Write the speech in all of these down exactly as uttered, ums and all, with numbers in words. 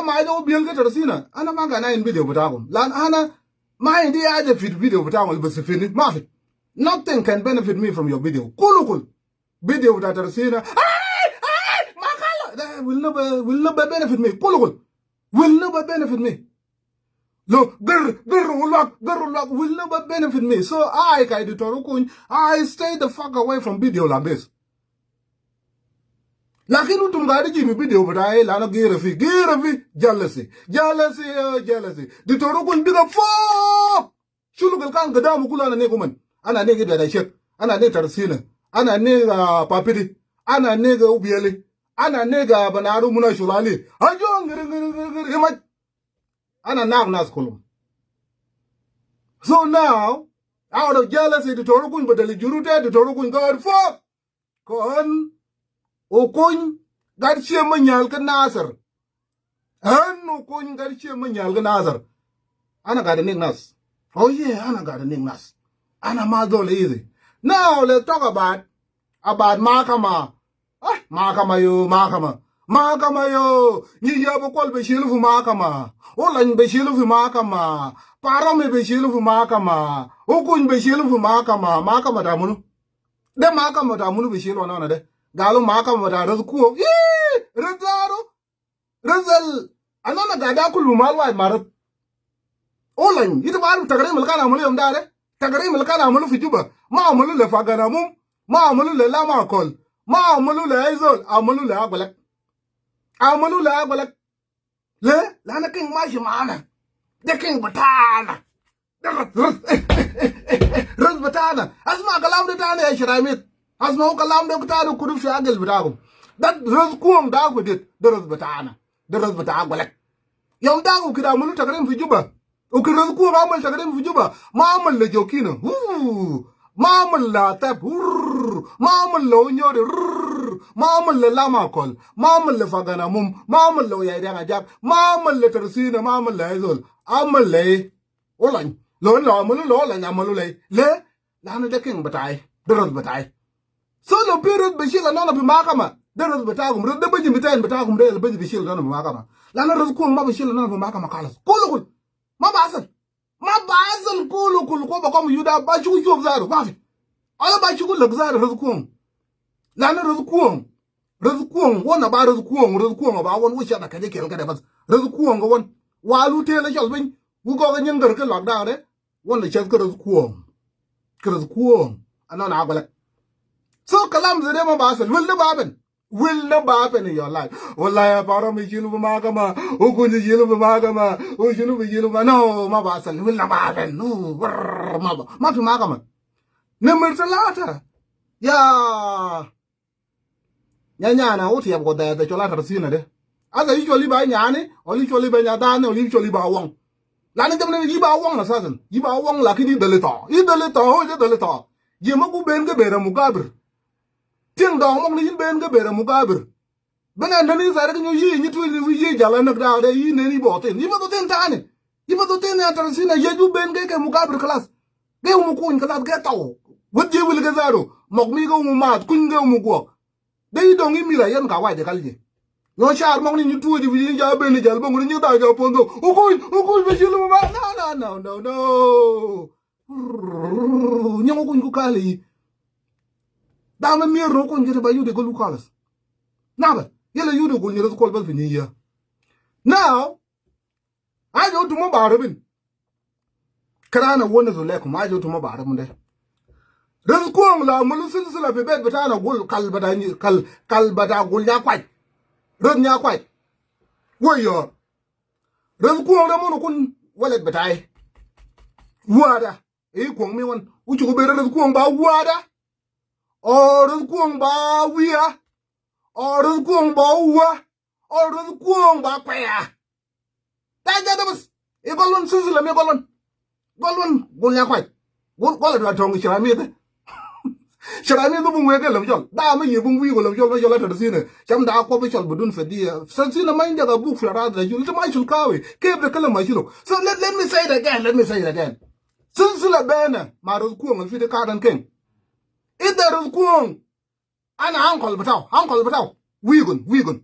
ma aja biel ke Tarsina. Ana ma gana in video bitakum. Lan ana ma indi aja fit video bitakum, bas fit ni. Ma fit. Nothing can benefit me from your video. Kulu kulu. Video bita Tarsina. Ay, ay, makala. That will never, will never benefit me. Kulu kulu. Will never benefit me. Lo, gir, gir, ulak, gir, ulak, will never benefit me. So I, ka Editor Okuny, I stay the fuck away from video like this. Lakin utum gadi jibi video bita, eh, lana gir fi, gir fi, jealousy. Jealousy, eh, jealousy. Editor Okuny bigger fuck. Shulu gal kan gadamu kulu ana neg uman. Ana neg Dada Shek. Ana neg Tarsina. Ana neg, ah, Papidi. Ana neg Ubieli. Ana neg, ah, Banaru Muna Shulali. Ajo ngiri, ngiri, ngiri, ngiri, himaj. Ana neg nas kulum. So now, out of jealousy, Editor Okuny badal jurute, Editor Okuny gad fuck. Kon, Okuny, gad shie manyal ke Nasir. An Okuny gad shie manyal ke Nasir. Ana gad neg nas. Oh yeah, ana gad neg nas. Ana ma zol easy. Now let's talk about, about mahkama. Ah, mahkama yo, mahkama. Mahkama yo. Nyi ya ba kwal be shilu fu mahkama. Olany be shilu fu mahkama. Parome be shilu fu mahkama. Okuny be shilu fu mahkama. Mahkama ta munu. De mahakama ta munu bi shilu anona de. Galu mahakama ta ras kuong. Ih, ras zaro. Ras al. Anona gada kulu mal wai marat. Olany, ita baru takrim al kan amalu yom da de. Takrim al kan amalu fi Juba. Ma amalu le Fagan Amum. Ma amalu le Lama Akol. Ma amalu le Aizol. Amalu le Agwelek. Amalu le Agwelek. Le, lana king mashi maana. De king batana. De ras, ras, ras batana. Asma kalam de tani ya shiramit. Asma kalam de tani kudu fi agil bitakum. De ras kuong da kudit. De ras batana. De ras bita Agwelek. Yom da ku kida amalu takrim fi Juba. Ukir ras kuong amal takrim fi Juba. Ma amal le Jokina. Huu. Ma amal le Atep. Hurr. Ma amal le Onyode. Hurr. Ma amal le Lama Akol. Ma amal le Fagan Amum. Ma amal le Oyai Deng Ajak. Ma amal le Tarsina. Ma amal le Aizol. Amal le Olany. Lo, lo amalu, lo Olany amalu le. Le. Lana de king batai. De ras batai. So lo bi ras bi shil anona bi mahakama. De ras bitakum. Ras de baji bitain bitakum de baji bi shil anona bi mahakama. Lana ras kuong ma bi shil anona bi mahakama kalas. Kulu kulu. Ma basal. Ma basal kulu kulu ko bakom yuda ba shuku shuf zaru. Ma fi. Ala ba shuku lak zaru ras kuong. Lana ras kuong. Ras kuong. Wan aba ras kuong. Ras kuong aba wan wisha da kaje kel kade bas. Ras kuong ga wan. Walu tela shal bin. Wu go ga nyangar ke lak da de. Wan la shas ke ras kuong. Ke ras kuong. Anona Agwelek. So kalam zede ma basal. Will never happen. Will never happen in your life. Wallahi ya Parome shilu bi mahakama. Okuny shilu bi mahakama. Okuny shilu bi shilu bi. No, ma basal. Will never happen. No, brrr, ma ba. Ma fi mahakama. Number talata. Ya. Nyanyana, uti yab ko da da chola Tarsina de. Asa yi choli ba nyani, oli choli ba nyadane, oli choli ba wang. Lana jamna yi ba wang asasan. Yi ba wang lakin yi dalita. Yi dalita, ho yi dalita. Yi ma ku ben ga bera mugabir. Tiang dong mok ni yin ben ga bera mugabir. Bena nani sare ga nyo yi, nyi tu ni yi jala nak da de, yi nani botin. Yi ma to tin tani. Yi ma to tin ya Tarsina, yi ju ben ga ke mugabir kalas. Ge umu kuny kalas ge tau. Wut je wil ge zaro. Mok mi ge umu mat, kuny ge umu guok. De i dong i mira yan ka wai de kal je. Nyo shar mok ni nyi tuo ji wi ja ben ni jal bong ni nyi da ja pondo. Ukuny, ukuny be shilu ma. No, no, no, no, no. Nyo ukuny ku kali. Da me mir no kuny ke ba yude ko lu kalas. Na ba. Yela yude ko ni ras kol ba fini ya. Now, aja utum ma bara bin. Kara ana wona zulekum, aja utum ma bara bin de. Ras kuong la amalu silsila fi bet bitana gul kal bada nyi-, kal, kal bada gul nya kwaj. Ras nya kwaj. Wayo. Ras kuong da munu kun walad bitai. Wada. E kuong mi wan. Uchu ko bera ras kuong ba wada. O ras kuong ba wia. O ras kuong ba wa. O ras kuong ba kwea. Da ja da bas. E golon silsila me golon. Golon, gul nya kwaj. Gul, gul da tong shiramit. Shiramit bu ngwe ke lam jol. Da ma ye bu ngwe ko lam jol, ma jol Tarsina. Sham da ko be jol budun fadiya. Tarsina ma inda ga buk fi ras da jul. Ita ma shul kawi. Kef da kalam ma shulu. So let, let me say it again. Let me say it again. Silsila bena ma ras kuong al fi de kadan king. Ita ras kuong. Ana uncle bitau, uncle bitau. Wigun, wigun.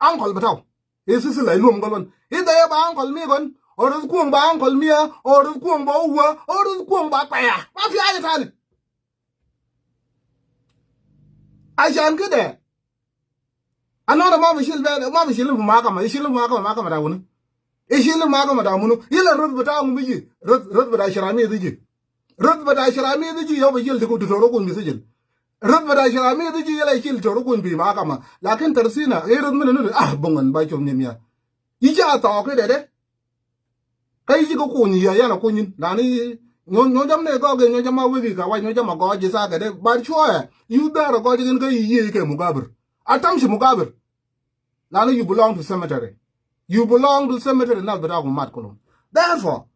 Uncle bitau. Isi sila ilum kolon. Ida ya ba angkol mi kon. Oro kuong ba angkol mi ya. Oro kuong ba uwa. Oro kuong ba kwaya. Ma fi aja tani. Ashan kede. Anana ma bishil be, ma bishil fi mahkama, ishil fi mahkama, mahkama ta munu. Ishil fi mahkama ta munu. Yala rut bita ngum iji, rut, rut bita sharami iji. Rut bita sharami iji, yo bishil tiku tutoro kun bisijil. Rut bita sharami iji, yala ishil toro kun bi mahkama. Lakin tarsina, e rut mina nuri, ah, bungan ba chom nyemia. Ija ta oke dede. Ka iji ka kunyi ya, yana kunyin. Lani, nyo, nyo jam ne goge, nyo jam a wigi ka, wa nyo jam a goge sa ka de. But sure, you dara goge kin ka iye ke mugabir. Atam shi mugabir. Lani, you belong to cemetery. You belong to cemetery, nas bita ku mat kulum. Therefore,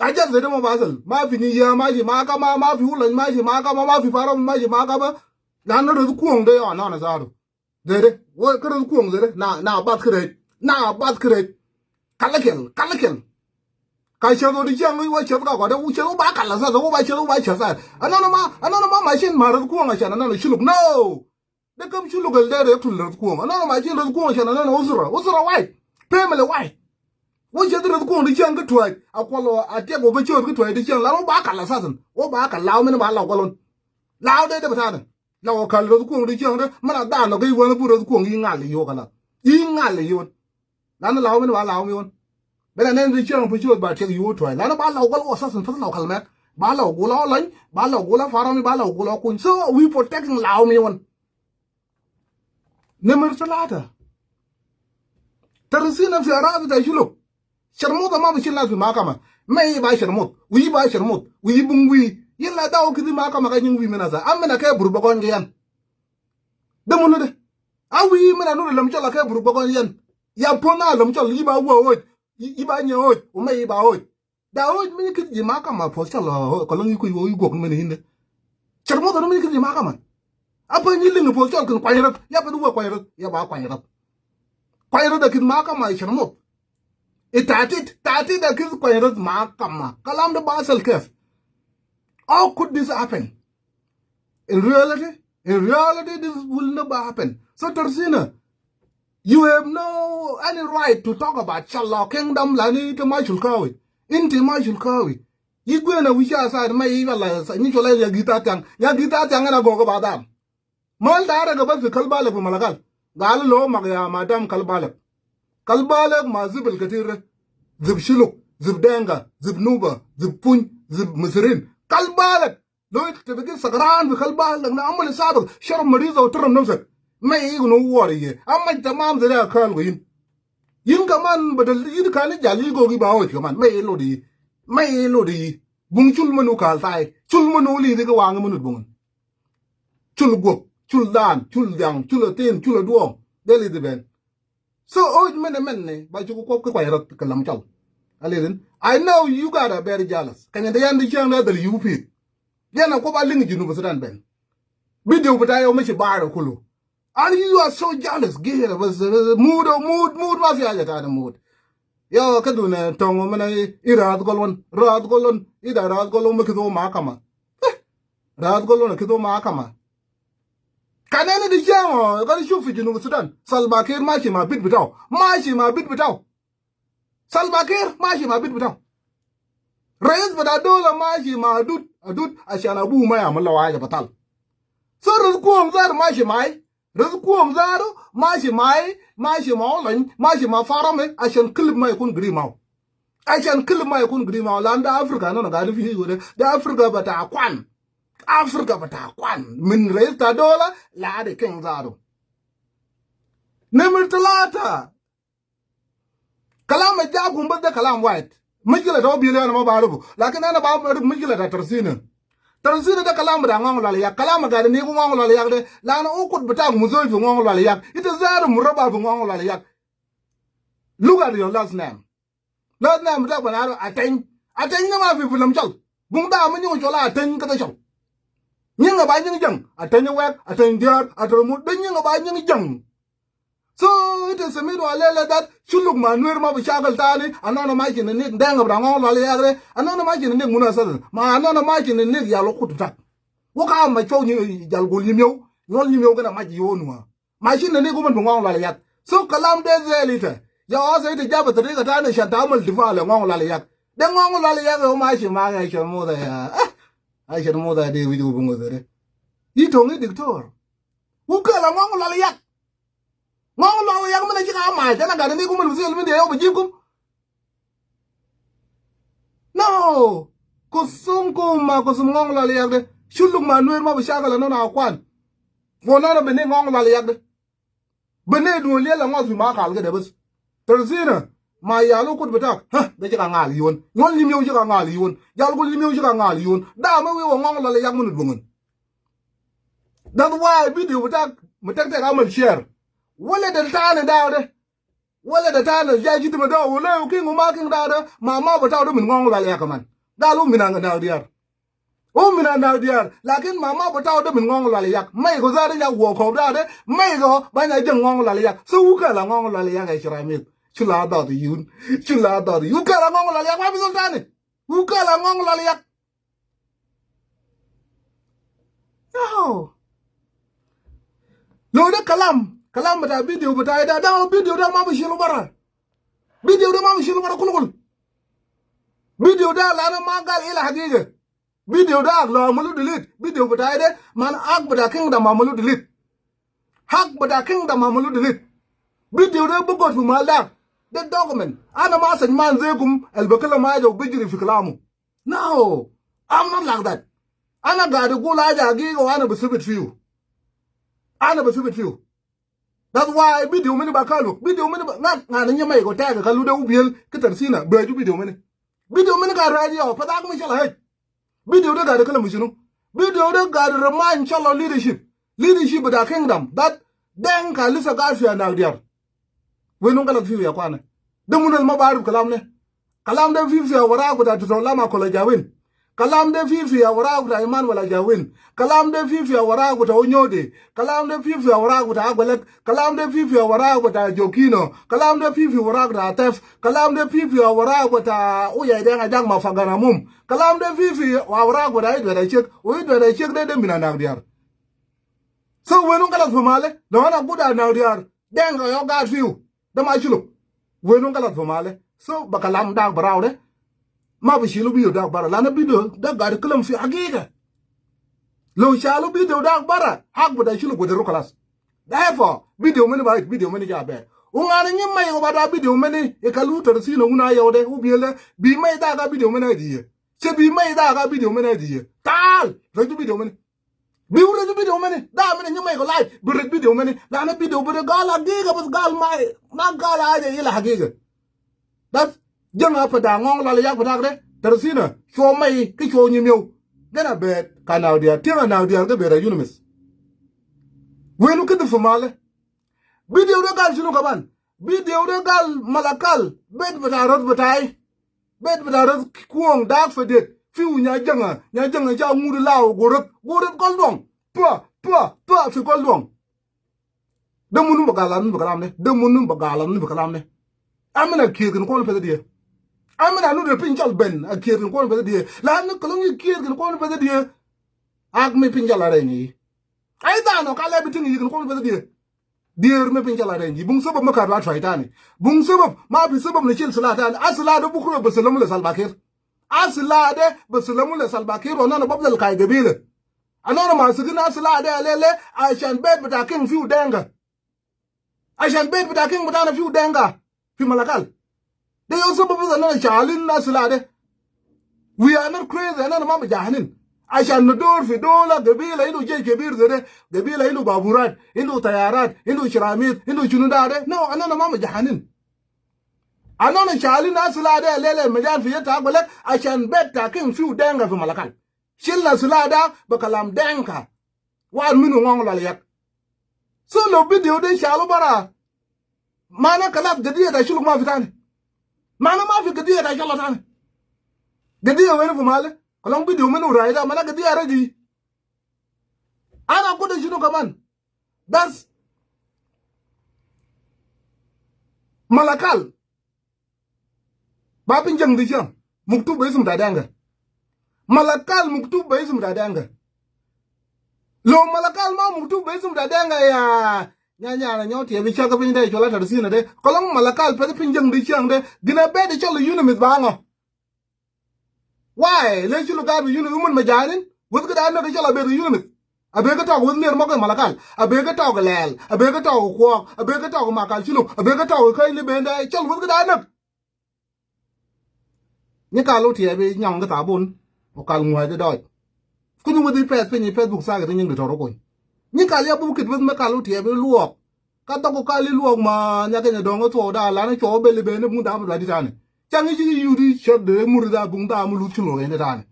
aja zede mo basal. Ma fi ni ya, ma shi mahkama, ma fi ulan, ma shi mahkama, ma fi faram, ma shi mahkama. Lani, rut kuong de yo, na, na zaru. Zede, wo, kere kuong zede, na, na bat kere, na bat kere. Kalakel, kalakel. Ka shado di jang, wo shado ka, wo shado ba kala sa, wo ba shado, wo ba shado. Anana ma, anana ma machine ma rut kuong ashan, anana shuluk, no. De kam shuluk el dede tul rut kuong. Anana machine rut kuong ashan, anana usra, usra wai. Family wai. Wo shado rut kuong di jang ka tuai. Akwalo, atia go ba shod ka tuai di jang. La wo ba kala sa san. Wo ba kala, wo mene ba la kolon. La wo dede batana. La wo kal rut kuong di jang de, mana dano ga iwan bu rut kuong i ngal yo kala. I ngal yo. Lana la wo mene ba la wo mi won. Bena nen di jang pu jot ba tek yo tuai. Lana ba la wo kal wo sa san fas la wo kal mek. Ba la wo gula lain, ba la wo gula farami, ba la wo gula kun. So we protecting la wo mi won. Number talata. Tarsina fi aradi ta shuluk. Sharmut ma bishil nas fi mahkama. Ma i ba sharmut. Wi ba sharmut. Wi bung wi. Yalla daw kidi mahkama ka nying wi mina sa. Amina ke bur bagon yan. De munu de. Awi mina nuru lamchol ke bur bagon yan. Ya pona lamchol i ba wa oj. I, i ba nya oj. Uma i ba oj. Da oj mini kidi mahkama postal, oh, kolong i ku i wo i gok mini hinde. Sharmut no mini kidi mahkama. Apa ni ling postal kin kwairat. Ya pa duwa kwairat. Ya ba kwairat. Kwairat da kidi mahkama sharmut. Itatit, tatit da kidi kwairat mahkama. Kalam da basal kef. How could this happen? In reality, in reality, this will never happen. So Tarsina, you have no any right to talk about Shala kingdom lani ita ma shulkawi. Inti ma shulkawi. Igwena wisha sa ma iwala sa ni chola ya gita tiang. Ya gita tiang na gogo badam. Mal dara ga bas fi Kalbalek fi Malakal. Gal lo mag ya madam Kalbalek. Kalbalek ma zibel katir. Zib Shuluk, zib Denga, zib Nuba, zib Puny, zib Misrin. Kalbalek. Lo ita bigit sakaran fi Kalbalek na amal isabak, sharab mariza wa taram nafsak. Ma igunu wari ye. Amma tamam zede akal go yin. Yin kaman badal yin kani jali go gi ba oj kaman. Ma ilo di. Ma ilo di. Bung chul manu kal tai. Chul manu li di ka wangi manu bungun. Chul gwok, chul dan, chul diang, chul atin, chul aduong. Deli di ben. So, oj mene mene, ba chuku kop ke kwairat ke lamchol. Alidin. I know you guys are very jealous. Kanya de yan di chiang na dal U P. Yan na kop aling Junub Sudan ben. Video bita yo meshi bara kulu. And you are so jealous. Gere, bas, bas, mood, mood, mood, ma fi haja tani mood. Yo, kaduna, tongo mene, i rat golon, rat golon, i da rat golon, ma kido mahkama. Eh, rat golon, kido mahkama. Kan ena di jang, kan shuf fi Junub Sudan. Salva Kiir mashi ma bit bitao. Mashi ma bit bitao. Salva Kiir mashi ma bit bitao. Rais bita dola mashi ma adud, adud, ashan abu ma yamul lahu haja batal. So rizquhum zar mashi mai. Rizquhum zar mashi mai, mashi ma olony, mashi ma farame, ashan kilib ma yakun giri mau. Ashan kilib ma yakun giri mau. Lan da Africa, no, no, gari fi yude. Da Africa bita akwan. Africa bita akwan. Min rais ta dola, la de king zaro. Number talata. Kalam al jabum bas de kalam wahid. Mushkila ta billion ana ma barifu. Lakin ana barif mushkila ta Tarsina. Tarsina de kalam bita Ngong Lwal Yak. Kalam gade ni ku Ngong Lwal Yak de. Lana ukut bita muzoi fi Ngong Lwal Yak. Ita zar muraba fi Ngong Lwal Yak. Look at your last name. Last name bita bana Ateny. Ateny na ma fi film chal. Bung da ma nyung chola Ateny kata chal. Nyinga ba nying jang. Ateny wek, Ateny diar, Ateny mut. De nyinga ba nying jang. So, ita semidu alele dat, Shuluk ma Nuer ma bi shakal tani, anana mashi ni nik, Denga bita Ngong Lwal Yak de, anana mashi ni nik muna sasa, ma anana mashi ni nik ya lo kutu tak. Wo ka ma chow ni jal gul nyimyo, nyol nyimyo gana mashi yo nua. Mashi ni nik uman bi Ngong Lwal Yak. So, kalam de zeli ta. Ya asa ita jaba tarika tani shan tamal difa le Ngong Lwal Yak. De Ngong Lwal Yak yo ma shi ma ya shan moda ya. Ah, ai shan moda de wiju bungo de. Yi tongi diktor. Uka la Ngong Lwal Yak. Ngong Lwal Yak mina chika ma jana gada ni kumin usil min de yo bajikum. No. Kusum kuma kusum Ngong Lwal Yak de. Shuluk ma Nuer ma bishakala no na kwan. Wonana bene Ngong Lwal Yak de. Bene duon liel la ngot fi makal kede bas. Tersina, ma yalu kut bitak. Ha, de chika ngal yun. Nyon limyo chika ngal yun. Jal kul limyo chika ngal yun. Da me wi wa Ngong Lwal Yak munu bungun. That's why video bitak, bitak tek amal share. Wala de tane da de. Wala de tane, jai jiti ma da, wala yu king uma king da de. Mama bitak de min Ngong Lwal Yak man. Galu min anga na diar. O mina na diar, lakin mama bitaw de min Ngong Lwal Yak. Mai ko zare nya wo ko zare, mai ko banya jeng Ngong Lwal Yak. So uka la Ngong Lwal Yak e shira mi. Chula da de yun. Chula da de. Uka la Ngong Lwal Yak, ma bi zol tani. Uka la Ngong Lwal Yak. Yo. Lo de kalam, kalam bita video bita da, da video da ma bi shilu bara. Video da ma bi shilu bara kulukul. Video da lana ma gal ila hagiga. Video da ak lo amalu delete. Video bita de, man ak bita kingdom amalu delete. Hak bita kingdom amalu delete. Video da bugot fi mal da. De document. Ana ma sej man zekum, el bakalam haja u bijri fi kalamu. No. I'm not like that. Ana gadi gul haja hagiga wa ana bisibit fiu. Ana bisibit fiu. That's why video mini bakalu. Video mini ba, nga, nga na nyamai ko taga kalu de ubiel, kitar sina, baju video mini. Video mini ka radio, patak mi shala hej. Video de gadi kalam shinu. Video de gadi remind shala leadership. Leadership bita kingdom. That Denka lisa gadi fi ana diar. Wenu galat fiu ya kwana. De munu al ma barif kalam ne. Kalam de fi fi ya warak bita Doctor Lama Kola Jawin. Kalam de fi fi ya warak bita Iman Wala Jawin. Kalam de fi fi ya warak bita Onyode. Kalam de fi fi ya warak bita Agwelek. Kalam de fi fi ya warak bita Jokino. Kalam de fi fi warak bita Atef. Kalam de fi fi ya warak bita uya ideng ajak ma fagana mum. Kalam de fi fi ya warak bita idwe da chek. U idwe da chek de de mina na diar. So wenu galat fi male. Lo ana guda na diar. Denka yo gadi fiu. De ma shiluk. Wenu galat fi male. So ba kalam dak barau de. Ma bi shilu video dak bara. Lana video dak gadi kalam fi hagiga. Lo shalu video dak bara. Hak bita shiluk wede ru kalas. Therefore, video mini ba, video mini ja be. Ungana nyimai ko bada video mini. Ikalu tarsina una yau de. Ubiele. Bi mai daga video mini diye. Che bi mai daga video mini diye. Tal. Raju video mini. Bi u raju video mini, da mini nyamai ko lai, bi raju video mini, lana video biri gal hagiga bas gal mai, ma gal haja ila hagiga. Bas, jeng apa da Ngong Lwal Yak bita de, tarsina, sho mai, ki sho nyimyo. Gana bet, ka na diar, tiang na diar, ke bera unanimous. Wenu kiti fi male. Video de gal shinu kaman. Video de gal Malakal, bet bita rot bitai. Bet bita rot kuong dak fedet. Fiu nya janga, nya janga cha ngudi lao gorot, gorot kol duang. Pua, pua, pua, fi kol duang. De munu bagalan bi kalam ne, de munu bagalan bi kalam ne. Amina kiet kin kon pese diye. Amina nu de pinchal ben, a kiet kin kon pese diye. La ni kolong yi kiet kin kon pese diye. Ak mi pinchal are ni. Ai da no kala biting yi kin kon pese diye. Dier me pinchal are ni. Bung sabab ma ka rat fai tani. Bung sabab, ma fi sabab na shil sila tani. Asila de bukro be salamu le Salva Kiir. Asila de be salamu le Salva Kiir, wa nana babdal kai gabila. Anana ma sigina asila de lele, ashan bet bita king fiu denga. Ashan bet bita king bitana fiu denga. Fi Malakal. De yo sabab bita nana shalin asila de. We are not crazy, anana ma bi jahanin. Ashan nadur fi dola, gabila indu jesh kebir zede, gabila indu baburat, indu tayarat, indu shiramit, indu shunu da de. No, anana ma bi jahanin. Anana shalin asila de lele majan fi yeta agwelek, ashan bet ta king fiu denga fi Malakal. Shilna sila da be kalam denga. Wan minu Ngong Lwal Yak. So lo video de shalu bara. Mana kalas gadiya ta shuluk ma fi tani. Mana ma fi gadiya ta shala tani. Gadiya wenu fi male. Kolong video minu rai da, mana gadiya raji. Ana kuda shinu kaman. Das Malakal. Ba pinjang di shang. Muktub be isum ta denga. Malakal muktub be isum ta denga. Lo Malakal ma muktub be isum ta denga ya. Nya nya na nyo tiep i cak piny de, col a Tarzina de. Kolong Malakal peth piny jeng di ciang de. Gin a bed col a UNMISS ba ngo. Why? Le culu gad bi UNMISS, umun majanin. Weth kid a nag col a bed UNMISS. A bed ka tog weth ner mok i Malakal. A bed ka tog lel. A bed ka tog kwok. A bed ka tog makal culu. A bed ka tog kai li benda col weth kid a nag. Nyi kal utiep i nyong ki tabun. O kal ngwai di doj. Kunyi weth i peth piny i peth buk sa ki di nying di toro kuny. Nyi kal ya bukit weth me kal utiep i luok. Ka dok o kal i luok ma nya Kenya dong o tuo da lani cuo beli bene bung da ma dwa di tani. Cang i ci yudi cod de muri da bung da mu lut culo ene tani.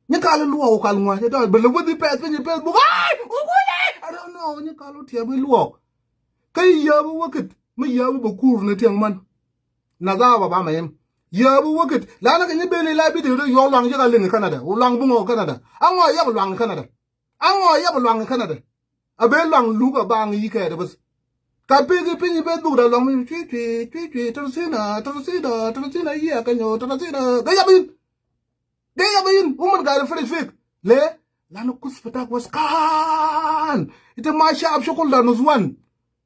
Nyi kal i luok o kal ngwai di doj. Bele weth i peth piny i peth buk. Ai! O kuny ai! I don't know. Nyi kal utiep i luok. Ka i yabu wakit. Me yabu bakur ne tiang man. Na da ba ba ma yem. Yabu wakit. Lana ka nyi bene la bi de yo luang jaga ling Canada. O luang bungo Canada. Ango yab luang Canada. Ango yab luang Canada. A be luang luga bang i kede bas. Ka pigi piny Facebook da luang mi cui cui cui cui Tarzina Tarzina Tarzina iya ka nyo Tarzina. Ga yab in. Ga yab in. Uman ga refresh fik. Le. Lana kus patak was kan. Ita ma shab shokol da nuzwan.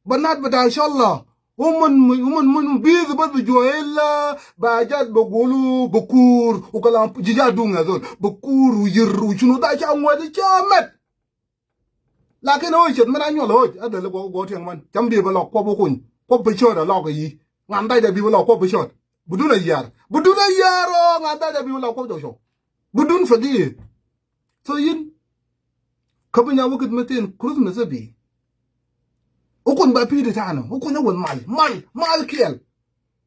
Banat bata inshallah. Uman uman mun biz bas bi jua illa. Ba jat ba gulu bakur. U kalam jija dunga zol. Bakur u yir u shunu da sha ngwa di sha met. Lakin oj, cet men a nyuol oj, a dele go, go tieng man. Cam bi ba lok kwop okuny, kwop bi cot a lok yi. Ngan dai da bi ba lok kwop bi cot. Budun a yar. Budun a yar o, ngan dai da bi ba lok kwop joco. Budun fagi. So yin, ka bi nya wikit metin, Christmas a bi. Okuny ba pidi tano, okuny a wel mal, mal, mal kiel.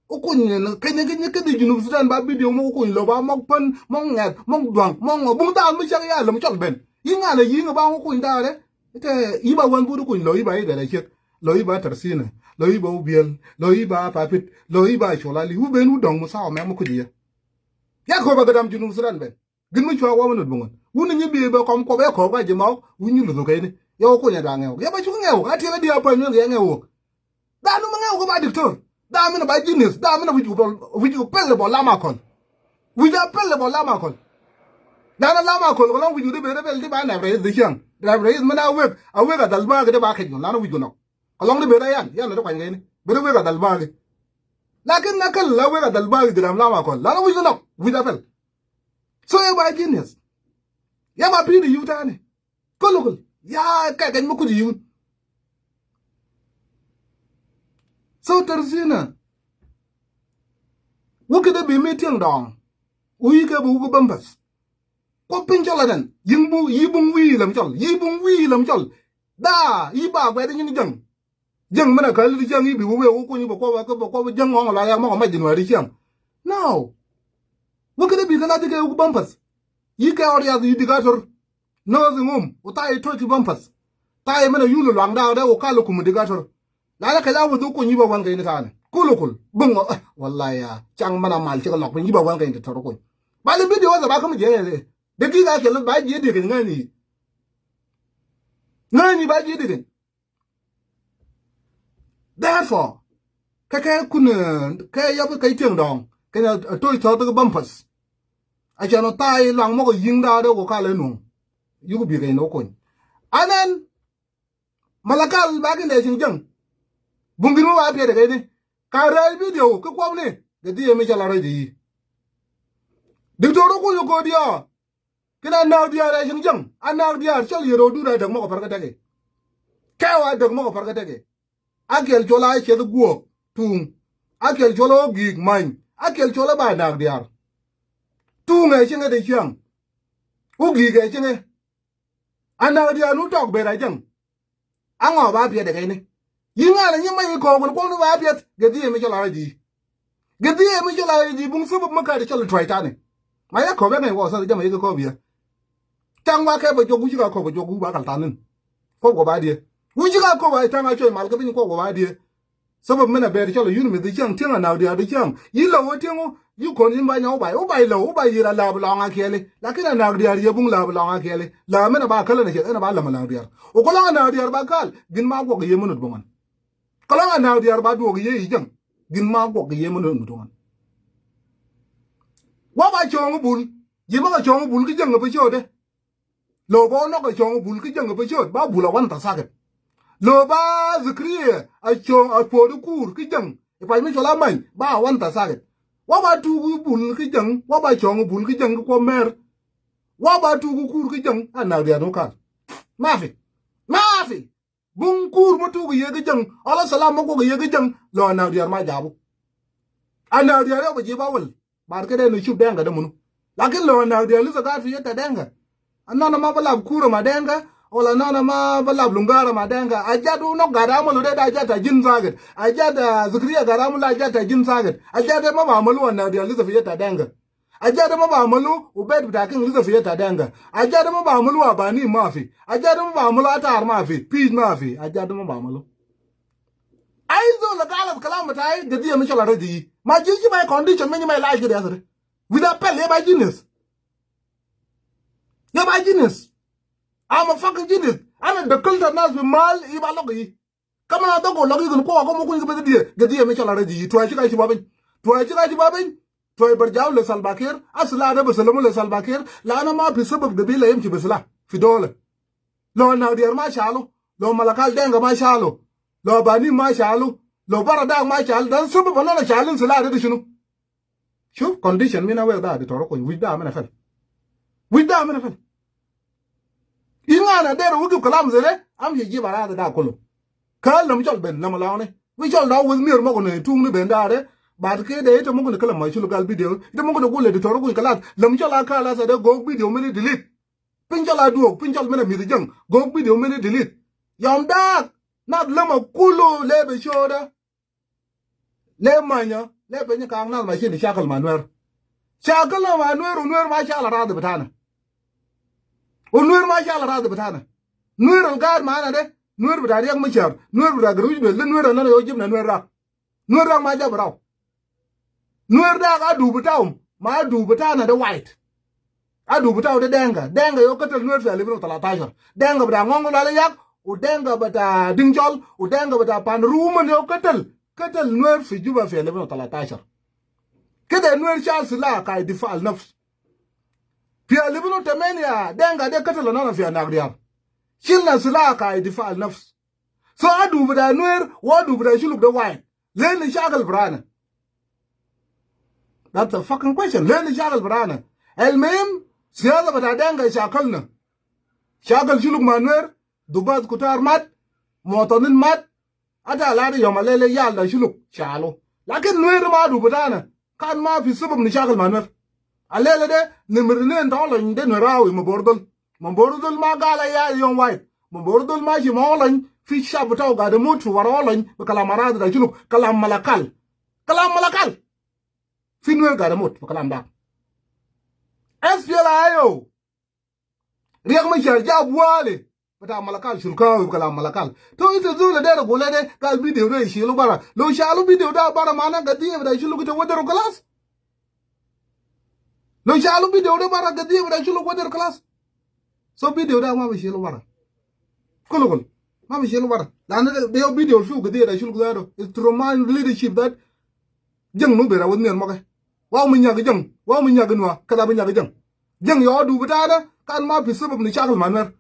Okuny ne, kenya, kenya, kedi Junub Sudan ba video mo okuny lo ba mok pen, mok nget, mok duang, mok ngo, bung dal mi chak ya lo mi chol ben. Yi nga le yi nga ba okuny dare. Ite, yi ba wan budu kuny lo, yi ba yi dere chek. Lo yi ba Tarsina, lo yi ba Ubiel, lo yi ba Papit, lo yi ba Cholali, u ben u dong mu sao me mo kuji ya. Ya ko ba gadam Junub Sudan ben. Gin mi chwa wa manut bungun. Wun nyi bi be kom ko be ko ga jima, wun nyi lu ke ni. Ya okuny a da ngew. Ya ba chu ngew, a tiela di apa nyo ya ngew. Da nu ma ngew ko ba diktor. Da mi na ba genius. Da mi na wiju bol, wiju pel bol lama kol. Wiju pel bol lama kol. Da na lama kol, ko long wiju de be de bel de ba na rais de chiang. Da rais mi na wek, a wek a dal ba de ba ke jun. Da na wiju nok. Ko long de be da yan, yan de kwa ngai ni. Be de wek a dal ba de. Lakin na kal la wek a dal ba de lama kol. Da na wiju nok, wiju pel. So ya ba genius. Ya ba pidi yu tani. Kulu kulu. Ya ka kan mo kudi yun. So Tarsina. Wuki da bi mi tiang dong. Wi ke bu wuki bampas. Ko pin chol adan. Ying bu, yi bung wi lam chol. Yi bung wi lam chol. Da, yi ba gwe da nyin jang. Jang mana kali di jang yi bi wuwe wuku nyi ba kwa ba kwa ba jang ngong la ya mo ma jinwa di jang. No. Wuki da bi kala di ke wuki bampas. Yi ke or ya yi di gator. No zingum, u tai to ti bampas. Tai mena yulu luang da da u kalu kum di gator. La la kala wudu ko nyi ba wan ga ini tane. Kulu kul. Bungo, ah, wallahi ya. Chang mana mal chika lok nyi ba wan ga ini toro ko. Bali video wa ba kam je. De ki ga ke ba je de ngani. Ngani ba je de. Therefore, ke ke kun, ke yab ke tiang dong. Ke na to to to bampas. A chano tai lang mo ko ying da de ko kale nung. Yuku bi ke no ko. And then, Malakal ba ki ne ching jang. Bungin mo ba pia de ke ni. Ka rai video ke kwa ni. Ke di mi chala rai di. Diktor ko yo ko dia. Kina anak diar a ching jang. Anak diar chal yero du da dag mo ko par ka tege. Ke wa dag mo ko par ka tege. A kel chola che du guo. Tung. A kel chola o gig man. A kel chola ba anak diar. Tung e ching de chiang. U gig e ching e. Anak diar nu tok be ra jang. Ango ba piet de kaini. Yi nga na nyi ma yi ko gun ko nu ba piet. Gedi e mi chola di. Gedi e mi chola di bung subu ma ka di chola try tani. Ma ya ko be ngai wo sa jama yi ko bi ya. Tang wa ke ba jogu jiga ko ba jogu ba kal tanin. Ko ko ba di. Wu jiga ko ba tang a choi mal ka bin ko ko ba di. Sabab mena ber chalo yun mi di chang tiang anak diar di chang. Yi lo wo tiang wo, yi kon yin ba nyau bai, wo bai lo, wo bai yira la ba long a kieli. Lakin anak diar ye bung la ba long a kieli. La mena ba kala na chel, ena ba la ma anak diar. O ko long anak diar ba kal, gin ma gwag ye munut bungan. Ko long anak diar ba duog ye i jang, gin ma gwag ye munut bungan. Wa ba chong bul, yi ma ka chong bul ki jang ba chode. Lo bo nok a chong bul ki jang ba chot, ba bul a wan ta saket. Lo ba Zakaria a chong a podi kur ki jang, e paj mi chola many, ba wanta saget. Wa ba tugu bul ki jang, wa ba chong bul ki jang ki ko mer. Wa ba tugu kur ki jang, a Nagriar no kal. Mafi. Mafi. Bung kur mo tugu ye ki jang, ala salam mo ko ye ki jang, lo Nagriar ma jabu. A Nagriar yo ba jiba wel. Bar kede no chup Denga de munu. Lakin lo Nagriar lisa gat fi yeta Denga. Anana ma balab kura ma Denga, wala anana ma balab lungara ma Denga. Ajat u no gada malu de da ajat ta jin saget. Ajat, ah, Zakaria gada malu ajat ta jin saget. Ajat de ma ba malu a Nagriar lisa fi yeta Denga. Ajat de ma ba malu u bet bita king lisa fi yeta Denga. Ajat de ma ba malu abani mafi. Ajat de ma ba malu atar mafi. Pij mafi. Ajat de ma ba malu. Ai zol galat kalam batai, gadiya mi chola radi. Ma jiji my condition, many my life gadiya sare. With a pel, ye ba genius. Ye ba genius. I'm a fucking genius. Ana dakalta nas bi mal, ye ba logi. Kama na dogo logi kun ko ko mo kun ke badiya. Gadiya mi chola radi. Tuai chika chibabin. Tuai chika chibabin. Tuai barjau le Salva Kiir. Asla de basalamu le Salva Kiir. La ana ma fi sabab gabila yamshi bi sila. Fi dole. Lo Nagriar ma shalu, lo Malakal Denga ma shalu, lo Bani ma shalu, lo Baradak ma shalu, dan sabab anana shalin sila de shunu. Shuf condition mina wek da di toro ko, wich da mina fel. Wich da mina fel. Inga na dera wugif kalam zere, amshi jib arada da kulu. Kal lam chol ben, lam laune. Wi chol da wuz mir mo ko ne tung ni ben da re. Bad kede ita mo ko ne kalam ma shulu gal video. Ita mo ko ne gule di toro ko kalas. Lam chol a kalas de gog video mini delete. Pinchol a duok, pinchol mene midi jang. Gog video mene delete. Yom dak, na lama kulu lebe shoda. Le manya, le penye kang na ma shini shakal ma Nuer. Shakal ma Nuer, u Nuer ma shala radi bitana. U Nuer ma shala radi bitana. Nuer al gad ma ana de, Nuer bita Riek Machar, Nuer bita Garuj Bel, le Nuer anana yo jibna Nuer rak. Nuer dak ma jab rau. Nuer dak adu bitaum, ma adu bitana de white. Adu bitau de Denga. Denga yo katal Nuer fi alfin u talatashar. Denga bita Ngong Lale Yak, u Denga bita Dingchol, u Denga bita Pan Ruman yo katal. Katal Nuer fi Juba fi alfin u talatashar. Kede Nuer shal sila kai difa al nafs. Fi alfin u tamania, Denga de katal nana fi Nagriar. Shilna sila kai difa al nafs. So adu bita Nuer, wa adu bita shuluk de white. Le nishakal barana. That's a fucking question. Le nishakal barana. Al muhim, siyasa bita Denga shakalna. Shakal shuluk ma Nuer, dubat kutar mat, muwatanin mat, ata ladi yom alele yal da shuluk, shalu. Lakin Nuer ma adu bitana, kan ma fi sabab nishakal ma Nuer. Alele de, nimir nen ta olony de Nuer awi ma bordol. Ma bordol ma gala ya yom white. Ma bordol ma shi ma olony fi shab bitau gade mut fi wara olony bi kalam aradi da shuluk, kalam Malakal. Kalam Malakal. Fi Nuer gade mut bi kalam da. S P L ayo. Riek Machar jab wale. Bita Malakal shulkawi bi kalam Malakal. To ita zol dera gule de, gal video de shilu bara. Lo shalu video da bara mana gadiya bita shuluk ita wadaru kalas. Lo shalu video de bara gadiya bita shuluk wadaru kalas. So video da ma bi shilu bara. Kulu kulu. Ma bi shilu bara. Lana de, de video fiu gadiya bita shuluk da do. It's to remind leadership that Jang nu bera wad Nuer moke. Wa mi nyagi jang, wa mi nyagi nua, kada bi nyagi jang. Jang yo adu bitana, kan ma fi sabab nishakal ma Nuer.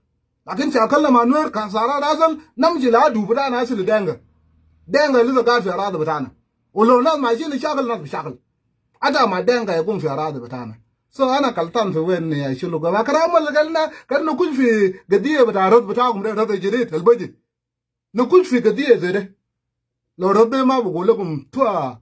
Lakin shakalna ma Nuer, kan sara da asal, namshi la adu bitana asal Denga. Denga lisa gad fi aradi bitana. Walo nas mashin nishakal, nas bishakal. Ata ma Denga yakun fi aradi bitana. So ana kaltan fi wen ya shuluk. Ma kalam al galna, kan nakush fi gadiya bita rad bitakum de, rad jadid, al baji. Nakush fi gadiya zede. Lo Rabbi ma bugul lakum twa